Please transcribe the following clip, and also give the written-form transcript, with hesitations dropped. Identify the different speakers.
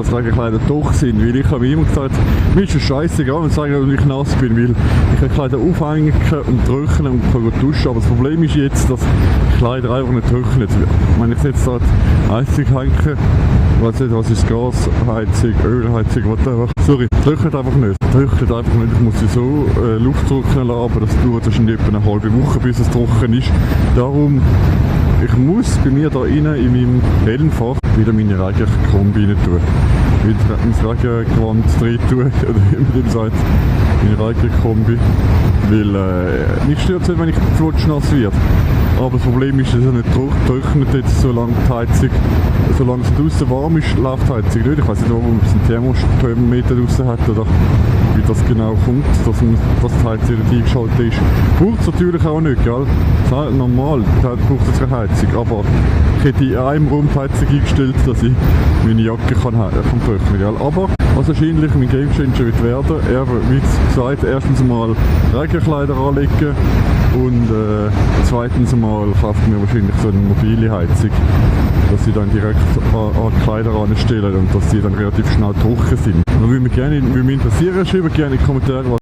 Speaker 1: dass Regenkleider doch sind, weil ich habe immer gesagt, mir ist es scheißegal, wenn ich nass bin, weil ich kann Kleider aufhängen und trocknen und kann duschen, aber das Problem ist jetzt, dass Kleider einfach nicht trocknen. Wenn ich jetzt dort Heizung hänge, ich weiß nicht, was ist Gasheizung, Ölheizung, whatever. Sorry, trocknet einfach nicht. Trocknet einfach nicht. Ich muss sie so Luft trocknen lassen, aber das dauert wahrscheinlich etwa eine halbe Woche, bis es trocken ist. Darum, ich muss bei mir da innen in meinem Helmfach wieder meine Regenkombi rein tun. Wieder mein Regengewand rein tun, oder wie man dem sagt, meine Regenkombi. Weil mich stört es nicht, wenn ich nass wird. Aber das Problem ist, dass es nicht trocknet jetzt, solange die Heizung, solange es draußen warm ist, läuft die Heizung nicht. Ich weiß nicht, ob man einen Thermostat draußen hat oder wie das genau kommt, dass die Heizung nicht eingeschaltet ist. Braucht es natürlich auch nicht, gell? Das ist normal, da braucht es keine Heizung. Aber ich hätte in einem Raum die Heizung eingestellt, dass ich meine Jacke kann trocknen, gell? Aber was wahrscheinlich mein Gamechanger wird werden, er wird, wie gesagt, erstens mal Regenkleider anlegen und zweitens mal kauft mir wahrscheinlich so eine mobile Heizung, dass sie dann direkt an Kleider anstellen und dass sie dann relativ schnell trocken sind. Und würde mich interessieren, schreibt gerne in die Kommentare,